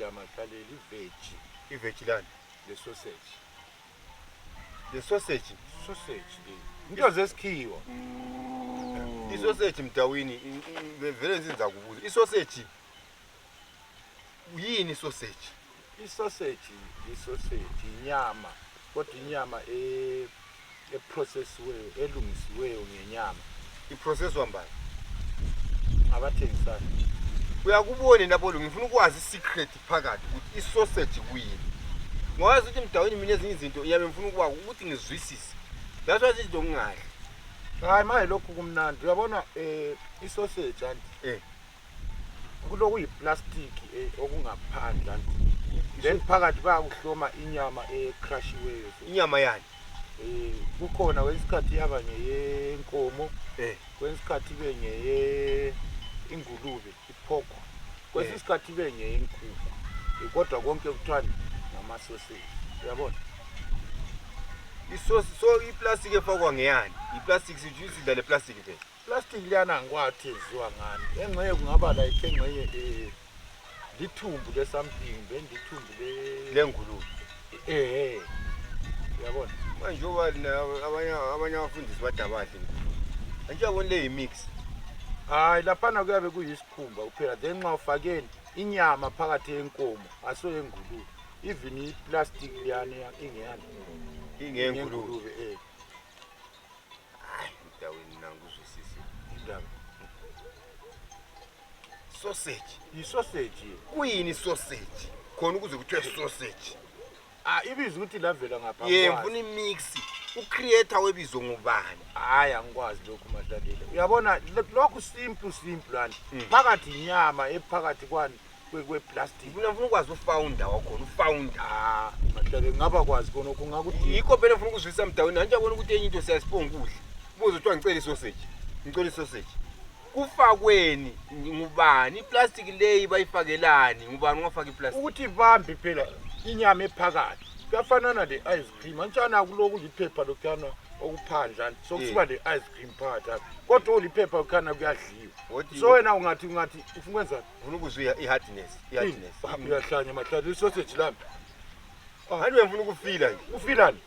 Ibhida mahlalela i-veg. I-veg lani? Le sausage. Le sausage? Sausage le. Into zesikhiwa. I-sausage mdawini vele ngizenza kubuza. I-sausage yini i-sausage? I-sausage, i-sausage inyama, kodwa inyama e eprocessiweyo, elungisiweyo ngenyama. I-processwa mbani? Ngabathengisayo. Uyakubona lapho lo, ngifuna ukwazi i-secret phakathi ukuthi i-sausage kuyini. Ngoba ukuthi mdawini mina ezinye izinto iyabe ngifuna ukwazi ukuthi ngizwisise. That's why izinto ngingadli. Hayi, manje lokhu kumnandi. Uyabona, i-sausage anti. Kuloku yiplastic okungaphandle anti. Then phakathi bayakuhloma inyama ecrushiweyo. Inyama yani? Kukhona kwesikhathi yaba ngeyenkomo. Kwesikhathi ibe ngeye ingulube, ipork. Kwesinye isikhathi ibe ngeyenkukhu. Kodwa konke kuthiwa ngama-sausage. Uyabona? Isosi, so iplastic efakwa ngeyani? Iplastic, sithi sidla le plastic vele. Plastic liyana angikwathi yenziwa ngani. Engxenye kungaba like engxenye lithumbu le something, then lithumbu le lengulube. Uyabona? Manje njengoba abanye abafundisi bathi abadli ingulube. Manje uyabona le yi-mix. Hayi, laphana kuyabe kuyisikhumba kuphela, then nxa ufakeni inyama phakathi yenkomo, aso yengulube. Even i-plastic liyana ingeyani? Ingeyengulube. Ingeyengulube. Hayi, mdawini nanguzwisisi. Indaba. Sausage. I-sausage. Kuyini sausage? Khona ukuze kuthiwe sausage. Ah, ibizo ukuthi lavela ngapha. Ye, angikwazi. ngifuna i-mix. U-creator webizo ngubani? Hayi, angikwazi lokhu madlalile. Uyabona lokhu simple simple ani. Phakathi inyama ephakathi kwani kwe-plastic. Ngifuna ukwazi u-founder wakhona, u-founder. Ah, madlalile ngaba kwazi khona kungakuthi Yikho phela ngifuna ukuzwisisa mdawini. Manje uyabona ukuthi enye into siyasiponga ukudla. Ubuze kuthiwa ngicela i-sausage. Ngicela i-sausage. Kufakweni ngubani? I-plastic leyi bayifakelani? Ngubani ongafaka i-plastic? Ukuthi ibambe phela inyama ephakathi. Kuyafanana le-ice cream. Antshana kuloku liphepha lokhuyana okuphandla, so kusiba le-ice cream phakathi apha. Kodwa oliphepha lokhuyana kuyadliwa. So wena ungathi ufuna ukwenzani? Ufuna ukuzwa i-hardness, i-hardness. Uyahlanya mahlala i-sausage lami. Hayi, ngifuna ukufila nje. Ufilani?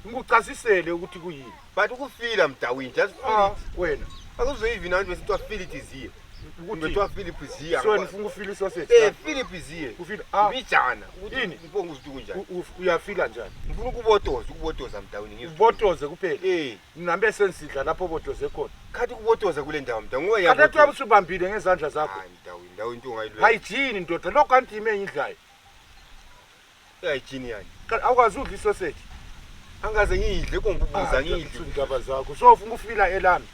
Ngikuchasisele ukuthi kuyini. But ukufila mdawini, just feel Ah, it. wena. Akuzwe even abantu besithi feel it is here. Ukuthi Kuthiwa Philip is here. So wena ufuna ukufila i-sausage lami? Philip is here. Ufila, ah. Mbijana. Ukuthi Yini? ngibonge ukuthi kunjani. Uyafila njani? Ngifuna ukubotoza, ukubotoza mdawini ngizwe. Ubotoze kuphela. Nginambe sensidla lapho obotoze khona. Khathi ukubotoza kule ndawo mdawini ngoba Kade uyabe usubambile ngezandla zakho. Hayi mdawini, ndawo into ongayilwela. Hygiene ndoda, lokho anti ime engidlayo. Hygiene yani. Kanti awukwazi udla i-sausage? Angaze ngiyidle konkubuza ngiyidle. Indaba zakho. So ufuna ukufila elami.